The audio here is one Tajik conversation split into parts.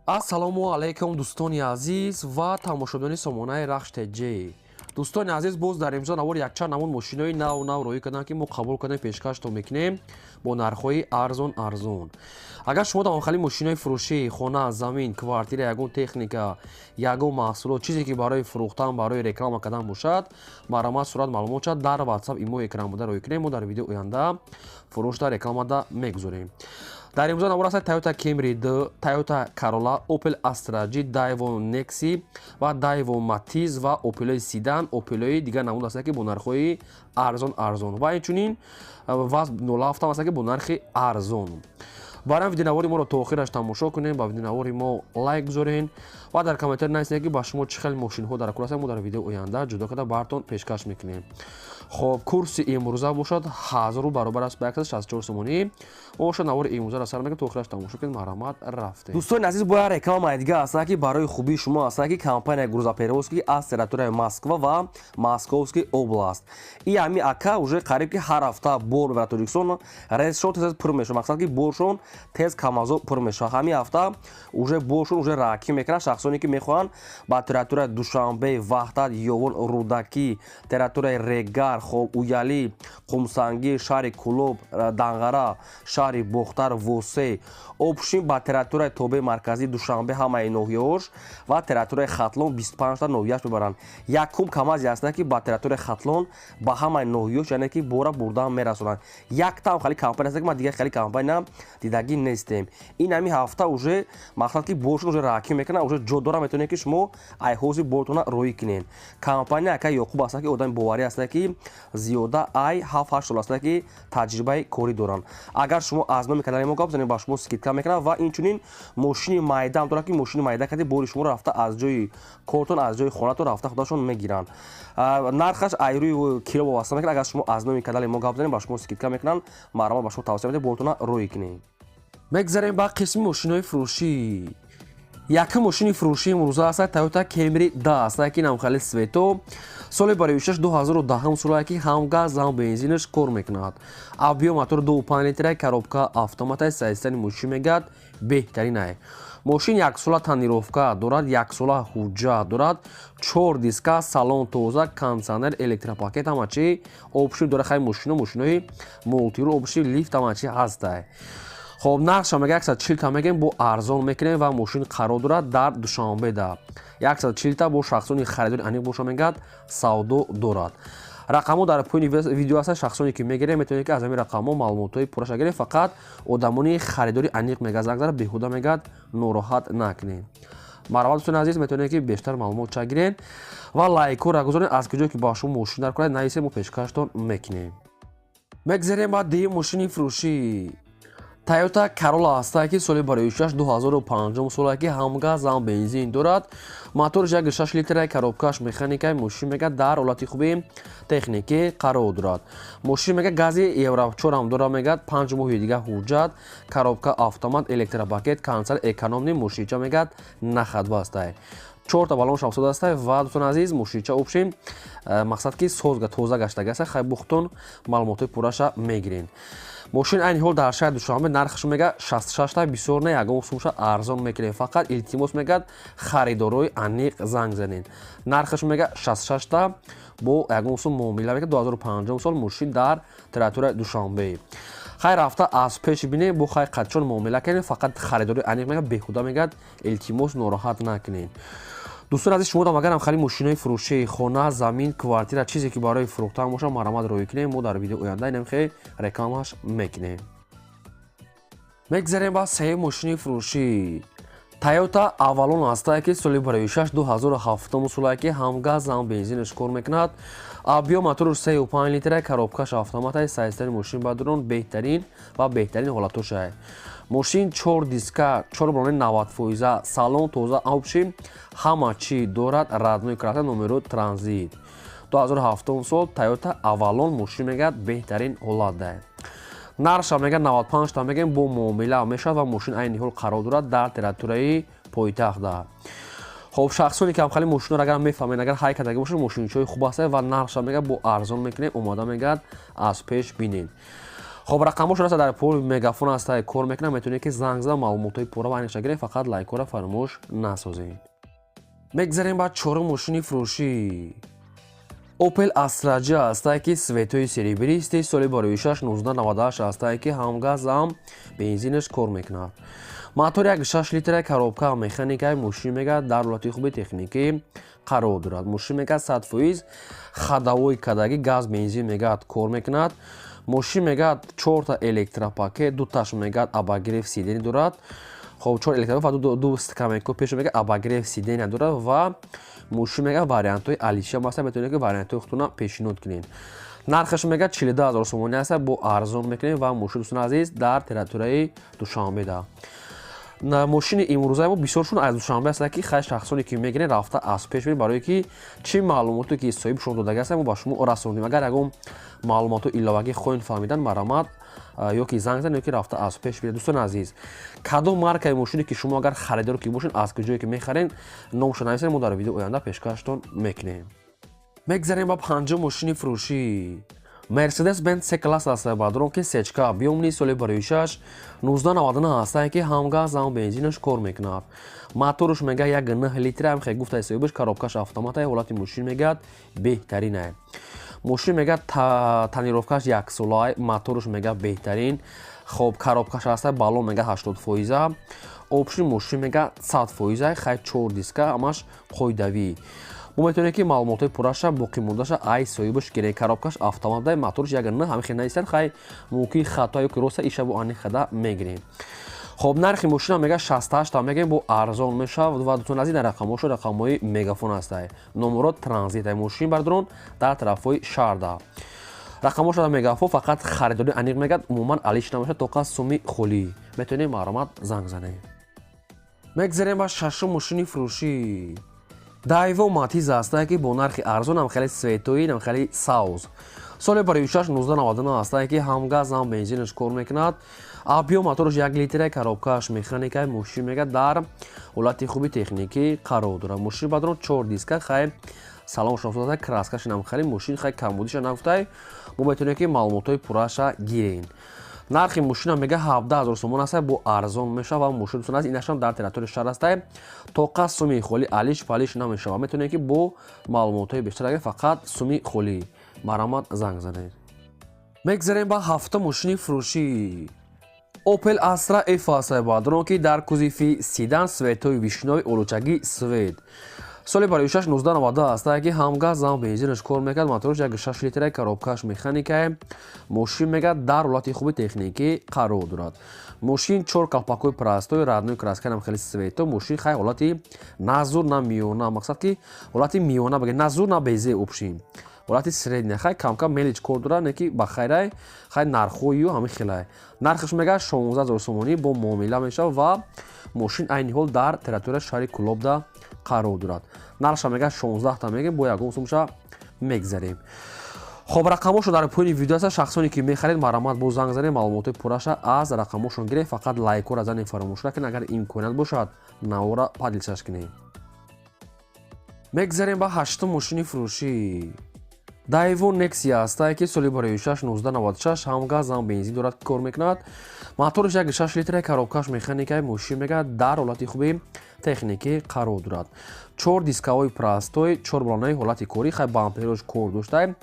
Ассалому алайкум, дӯстони азиз ва тамошобинони сомонаи Рахш ТЖ. Дӯстони азиз, боз дар имзо навор якчанд намуд мошинои нав нав роҳӣ карданд, ки мо қабул кардем, пешкаштон мекунем бо нархҳои арзон арзон. Агар шумо дар хали мошинои фурӯшӣ, хона, замин, квартира, ягон техника, ягон маҳсулот, чизе ки барои фурӯхтан, барои реклама кардан бошад, марҳамат, сурат, маълумот шад дар WhatsApp, имо, экран буда роҳӣ кунем. Мо дар видео оянда фурӯшда, рекламада мегузорем. Дар имрӯза навор аст Toyota Camry 2, Toyota Corolla, Opel Astra G, Daewoo Nexi ва Daewoo Matiz ва Opel Sedan, Opel дигар намуд аст, ки бо нархҳои арзон арзон, ва инчунин ВАЗ 07 аст, ки бо нархи арзон. Барои видеонавори моро то охираш тамошо кунем, ба видеонавори мо лайк гузорен ва дар комментар нависед, ки ба шумо чӣ хел мошинҳо дар кор ҳастанд. Мо дар видео оянда ҷудо карда бартон пешкаш мекунем. Хоб, курси имрӯза бошад 1000 баробар аст ба 164 сомонӣ. Мо бошад навори имрӯзаро сар мекунем, то охираш тамошо кунед. Марҳамат, рафтем. Дӯстони азиз, бояд рекламаи дига аст, ки барои хубии шумо аст, ки компания грузоперевозки аз территорияи Москва ва Московский область. И ҳами ака уже қариб ки ҳар ҳафта бор мебарад Тоҷикистон, рейсшон тез пур мешавад, мақсад ки боршон тез камазо пур мешавад. Ҳамин ҳафта уже боршон уже раҳакӣ мекунад. Шахсоне ки мехоҳанд ба территорияи Душанбе, Ваҳдат, Ёвон, Рӯдакӣ, территорияи Регар, хоб, Уялӣ, Қумсангӣ, шаҳри Кӯлоб, Данғара, шаҳри Бохтар, Восе, общем, ба территорияи тобеи марказии Душанбе, ҳамаи ноҳияҳош ва территорияи Хатлон, 25та ноҳияш мебаранд. Якум камазе ҳастанд, ки ба территорияи Хатлон, ба ҳамаи ноҳияш, яъне ки бора бурдан мерасонанд. Яктаам хали компания аст, ки ман дигар хали компания дидагӣ нестем. Ин ҳамин ҳафта уже мақсад ки боршон уже раҳакӣ мекунад, уже ҷо дора, метавонед, ки шумо айҳози бортона роҳӣ кунед. Компания ака Ёқуб аст, ки одами боварӣ аст, ки зиёда ай 7-8 сол аст, ки таҷрибаи корӣ доранд. Агар шумо аз номи канали мо гап занед, ба шумо скидка мекунад. Ва инчунин мошини майдаам дорад, ки мошини майда кади бори шуморо рафта аз ҷои кортон, аз ҷои хонатон рафта худашон мегиранд. Нархаш ай рӯи кило вобаста мекунад. Агар шумо аз номи канали мо гап занед, ба шумо скидка мекунанд. Марҳамат, ба шумо тавсия медиҳем, бортона роҳӣ кунед. Мегзарем ба қисми мошинои фурӯшӣ. Якум мошини фурӯшии имрӯза аст Toyota Camry 10 аст, ки намхали цвето, соли бароишаш 2010 солае, ки ҳам газ, ҳам бензинаш кор мекунад. Объём мотор 2,5 литра, коробка автоматай, состояни мошин мегӯяд беҳтаринай. Мошин яксола тонировка дорад, яксола ҳуҷҷат дорад, чор диска, салон тоза, кондитсионер, электропакет, ҳама чи общем дорад. Хай, мошино мошинои мултирул, общем, лифт, ҳама чи ҳастай. Хоб, нархша мега 140 та мегем, бо арзон мекунем ва мошин қарор дорад дар Душанбеда. 140 та бо шахсони харидори аниқ боша, мегӯяд, савдо дорад. Рақамҳо дар поёни видео ҳастанд. Шахсоне ки мегирем, метавонед, ки аз ҳамин рақамҳо маълумотҳои пурраша гирем. Фақат одамони харидори аниқ мега занг зада, беҳуда мегӯяд нороҳат накунем. Марҳамат, дӯстони азиз, метавонед, ки бештар маълумот ча гиред ва лайкҳоро гузоред. Аз куҷое ки ба шумо мошин дар кунад, нависед, мо пешкаштон мекунем. Мегзарем ба дуюм мошини фурӯшӣ. Toyota Corolla ҳастае, ки соли бароишаш 2005 солае, ки ҳам газ, ҳам бензин дорад. Моторш 1,6 литра, коробкаш механикаи. Мошин мега дар ҳолати хуби техникӣ қарор дорад. Мошин мега гази Евро 4 ҳам дорад, мегӯяд, 5 моҳи дига ҳуҷҷат, коробка автомат, электропакет, кондитсионер, экономный. Мошинча мегӯяд нахадва ҳастае, чорта баллон шавсод ҳастай. Ва, дӯстони азиз, мошинча общем, мақсад ки созга тоза гаштага аста. Хай, бухтон маълумотҳои пурраша мегирен. Мошин айни ҳол дар шаҳри Душанбе, нархаш мега 66 та, бисёр не, ягон сумша арзон мекунем. Фақат илтимос, мегӯяд, харидорои аниқ занг занед. Нархаш мега 66 та, бо ягон сум муомила мекунад. 2005 сол, мошин дар территорияи Душанбе. Хай, рафта аз пеш бинем, бо хай қадчон муомила кардем. Фақат харидори аниқ мегӯяд, беҳуда мегӯяд илтимос нороҳат накунед. Дӯстони азиз, шумо дам агарам хали мошинои фурӯшии, хона, замин, квартира, чизе ки барои фурӯхтан бошад, марҳамат, роҳӣ кунем. Мо дар видео оянда инам хе рекламаш мекунем. Мегзарем ба сеюм мошини фурӯшӣ. Toyota Avalon ҳастае, ки соли бароишаш 2007 солае, ки ҳам газ, ҳам бензинаш кор мекунад. Объём моторш 3,5 литра, коробкаш автоматай. Состояни мошин бадрон беҳтарин ва беҳтарин ҳолатошае. Мошин чор диска, чор балони 90 фоиза, салон тоза, общем, ҳама чӣ дорад, родной краска, номеро транзит. 2007 сол Toyota Avalon, мошин мегӯяд беҳтарин ҳолат дае. Нархша мегӯяд 95 та мегӯем, бо муомила мешавад ва мошин айни ҳол қарор дорад дар территорияи пойтахта. Хоб, шахсоне ки ҳамхали мошинро агар мефаҳмед, агар ҳай кардаги бошад, мошинчаҳои хуб ҳастад ва нархша мегӯяд бо арзон мекунем. Омода мегӯяд аз пеш бинед. Хоб, рақамҳошон аста дар пол Мегафон аста, кор мекунад. Метавонед, ки занг зада, маълумотҳои пурра ва аниқша гиред. Фақат лайкҳоро фаромӯш насозед. Мегзарем ба чорум мошини фурӯшӣ. Opel Astra J ҳастае, ки цветои серебристый, соли бароишаш 1998 ҳастае, ки ҳам газ, ҳам бензинаш кор мекунад. Мотор 1,6 литра, коробка механикаи. Мошин мега дар ҳолати хуби техникӣ қарор дорад. Мошин мега 100% ходовой кадаги, газ, бензин мегад кор мекунад. Мошин мегад чорта электропакет, дуташ мегад обогрев сиденья дорад. Хоб, чор электропакет ва ду скамейка пеш мега обогрев сиденья дорад. Ва мошин мега вариантҳои алишам аста, метавонед, ки вариантҳои худтона пешниҳод кунед. Нархаш мега 42 000 сомонӣ аста, бо арзон мекунем. Ва мошин, дӯстони азиз, дар территорияи Душанбеда. Мошини имрӯзаи мо бисёршон аз Душанбе аста, ки хай, шахсоне ки мегирен, рафта аз пеш биред, барое ки чӣ маълумоте ки соҳибшон додагӣ аста, мо ба шумо расондем. Агар ягон маълумоту иловагӣ хоҳед фаҳмидан, марамат, ё ки занг занед, ё ки рафта аз пеш биред. Дӯстони азиз, кадом маркаи мошине ки шумо агар харидор ки бошед, аз куҷое ки мехаред, номашо нависед, мо дар видео оянда пешкаштон мекунем. Мегзарем ба панҷум мошини фурӯшӣ. Мерседес Бенз С класс аст, бадрон, ки сечка объёмный, соли бароишаш 1999 ҳастае, ки ҳам газ, ҳам бензинаш кор мекунад. Моторш мега 1,9 литра, ҳам хе гуфта соҳибаш, коробкаш автомата. Ҳолати мошин мегӯяд беҳтаринае. Мошин мега тонировкаш яксолаай, моторш мега беҳтарин. Хоб, коробкаш ҳаста, баллон мега 80 фоиза, общий мошин мега 100 фоиза. Хай, чор диска, ҳамаш қоидавӣ. Мо метавонем, ки маълумотҳои пурраша, боқӣ мондаша ай соҳибаш гирем. Коробкаш автомат дай, моторш 1,9, ҳамин хел нависанд. Хай, мумкин хато ё ки роста, ишабу аниқ хада мегирем. Хоб, нархи мошина мега 68 мегем, бо арзон мешавад. Ва дӯстони азиз, дар рақамҳошо рақамҳои Мегафон ҳастай, номеро транзит. Мошин бардорон дар тарафҳои шаҳрда, рақамҳошо дар Мегафон, фақат харидорӣ аниқ мегӯяд, умуман алиш намешавад, тоқа суми холӣ. Метавонем, маълумат, занг занем. Мегзарем ба шашум мошини фурӯшӣ. Дайво Матиз ҳастае, ки бо нархи арзон, ҳам хеле цветои, ҳам хеле сауз, соли бароишаш 1999 ҳастае, ки ҳам газ, ҳам бензинаш кор мекунад. Объём мотораш 1 литра, коробкааш механикаи. Мошин мега дар ҳолати хуби техникӣ қарор дорад. Мошин бадрон чор диска, хай, салон шофта, краскаш нам хеле. Мошин, хай, камбудиша нагуфтай, мо метавонем, ки маълумотҳои пурраша гирем. Нархи мошина мега 17 000 сомон аста, бо арзон мешавад. Ва мошин, дӯстон азиз, инашам дар территорияи шаҳр аста, тоқа суми холӣ, алиш палиш намешавад. Метавонем, ки бо маълумотҳои бештар агар, фақат суми холӣ, марҳамат, занг занед. Мегзарем ба ҳафта мошини фурӯшӣ. Opel Astra F аст, бадрон, ки дар кузови седан, цветои вишнёвый, олучагӣ цвет, соли бароишаш 1990 аст, ки ҳам газ, ҳам бензинаш кор мекард. Мотораш 1,6 литра, коробкаш механикае. Мошин мега дар ҳолати хуби техникӣ қарор дорад. Мошин чор колпакои простой, родной красканам хеле цвето. Мошин, хай, ҳолати на зур, на миёна, мақсад ки ҳолати миёна баге, на зур, на безе, общий ҳолати средня. Хай, камкам мелочь кор дорад, не ки ба хайрай. Хай, нархҳою ҳамин хелай. Нархаш мега 16 000 сомонӣ, бо муомила мешавад. Ва мошин айни ҳол дар территорияи шаҳри Кулобда қарор дорад. Нархша мега 16та мегем, бо ягон сумша мегзарем. Хоб, рақамҳошо дар поёни видео аст. Шахсоне ки мехаред, марҳамат, бо занг занед, маълумотҳои пурраша аз рақамҳошон гиред. Фақат лайкҳоро занед, фаромӯш накунед. Агар имконият бошад, навора поделиться кунед. Мегзарем ба ҳаштум мошини фурӯшӣ. Дайво Нексия ҳастае, ки соли бароишаш 1996, ҳам газ, ҳам бензин дорад, кор мекунад. Мотораш 1,6 литра, коробкаш механикаи. Мошин мега дар ҳолати хуби техникӣ қарор дорад. Чор дискаҳои простой, чор балонаи ҳолати корӣ, хай, бамперош кор доштай.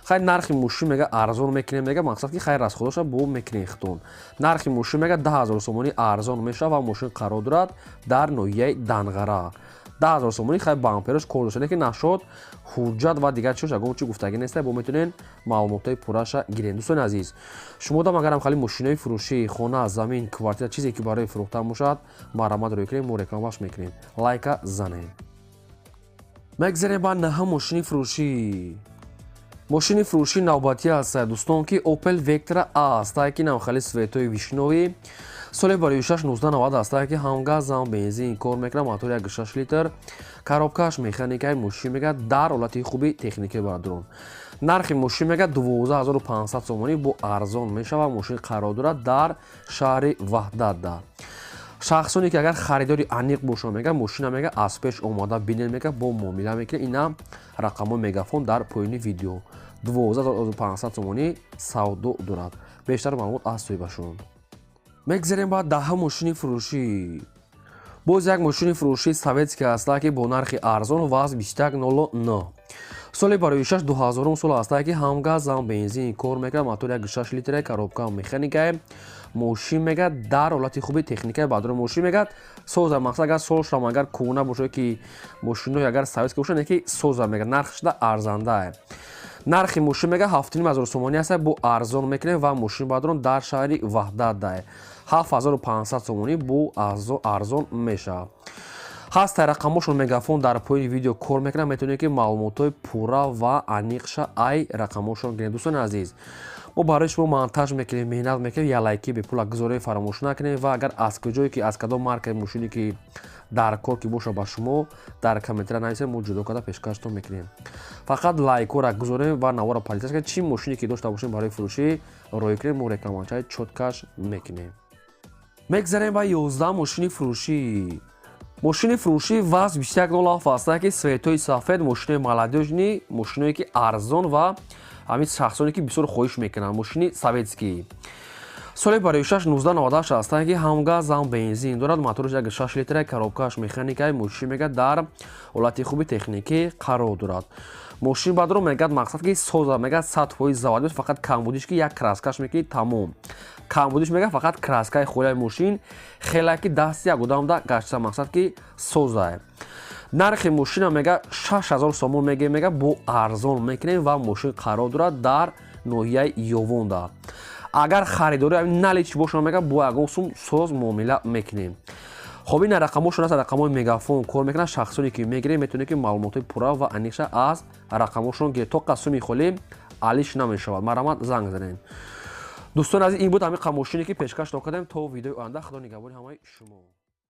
Хай, нархи мошин мега арзон мекунем, мега мақсад ки, хай, расходоша бо мекунем хитон. Нархи мошин мега 10 000 сомонӣ, арзон мешавад. Ва мошин қарор дорад дар ноҳияи Данғара. 10 000 сомонӣ. Хай, бамперош кор дошта, лекин нашод ҳуҷҷат ва дигар чиз ягон чи гуфтагӣ неста, бо метавонед маълумотҳои пурраша гиред. Дӯстони азиз, шумо дам агарам хали мошинои фурӯшӣ, хона, замин, квартира, чизе ки барои фурӯхтан бошад, марҳамат, рӯй кунем, мо рекламаш мекунем. Лайка занем. Мегзарем ба наҳам мошини фурӯшӣ. Мошини фурӯшии навбатӣ аст, дӯстон, ки Opel Vectra A аст, ки навхали цветои вишнёвый, соли бароишаш 1990 аст, ки ҳам газ, ҳам бензин кор мекунад. Мотор 1,6 литр, коробкаш механикаи. Мошин мега дар ҳолати хуби техникӣ бардорон. Нархи мошин мега 12 500 сомонӣ, бо арзон мешавад. Мошин қарор дорад дар шаҳри Ваҳдатда. Шахсоне ки агар харидори аниқ бошанд, мега мошина мега аз пеш омода бинед, мега бо муомила мекунед. Ина рақамҳои Мегафон дар поёни видео. 12500 сомонӣ савдо дорад. Бештар маълумот аз соҳибашон. Мегзарем ба 10-ум мошини фурӯшӣ. Боз як мошини фурӯшии советский ҳаста, ки бо нархи арзон, ВАЗ 2109, соли бароишаш 2000 сол ҳаста, ки ҳам газ, ҳам бензин кор мекунад, мотор 1,6 литра, коробка механикае. Мошин мегад дар ҳолати хуби техникаи баъдро, мошин мегад соза. Мақсад, агар солшам агар кӯна бошад, ки мошинои агар советский бошад, не ки соза, мегад нархшда арзандае. Нархи мошин мега 7500 сомонӣ аст, бо арзон мекунем ва мошин баъдрон дар шаҳри Ваҳдат дае 7500 сомонӣ бо арзон мешавад. Ҳаста рақамошон, Мегафон дар поёни видео кор мекунад, метавонед, ки маълумотҳои пурра ва аниқша ай рақамошон гиред. Дӯстони азиз, мо барои шумо монтаж мекунем, меҳнат мекунем, я лайки бепула гузорем, фаромӯш накунем. Ва агар аз куҷое ки, аз кадом маркаи мошине ки дар кор ки боша, ба шумо дар комментария нависем, мо ҷудо карда пешкаштон мекунем. Фақат лайкора гузорем ва навора поделиться кунем. Чӣ мошине ки дошта бошем, барои фурӯшӣ роӣ кунем, мо рекламачаи чёткаш мекунем. Мегзарем ба 11 мошини фурӯшӣ. Мошини фурӯшӣ ВАЗ 2107 ҳастанд, ки цветои сафед, мошинои молодёжный, мошиное ки арзон ва ҳамин шахсоне ки бисёр хоҳиш мекунанд, мошини советский, соли бароишаш 1998 ҳастанд, ки ҳам газ, ҳам бензин дорад, мотораш 1,6 литра, коробкааш механикаи. Мошин мегад дар ҳолати хуби техникӣ қарор дорад. Мошин баъдро мегад, мақсад ки соза, мегад 100% заводӣ, фақат камбудиш ки як краскаш мекунӣ, тамом. Камбудиш мегад фақат краскаи холияи мошин, хеле ки дасти як одамда гашта, мақсад ки созае. Нархи мошина мега 6000 сомон мегем, мега бо арзон мекунем ва мошин қарор дорад дар ноҳияи Ёвонда. Агар харидори наличный бошад, мега бо ягон сум соз муомила мекунем. Хоб, ин рақамошон аст, рақамҳои Мегафон кор мекунад. Шахсоне ки мегирем, метавонед, ки маълумотҳои пурра ва аниқша аз рақамошон гиред. То қасуми холӣ алиш намешавад. Марҳамат, занг занед. Дӯстони азиз, ин буд ҳамин мошине ки пешкаш кардем. То видеои оянда, худо нигаҳбони ҳамаи шумо.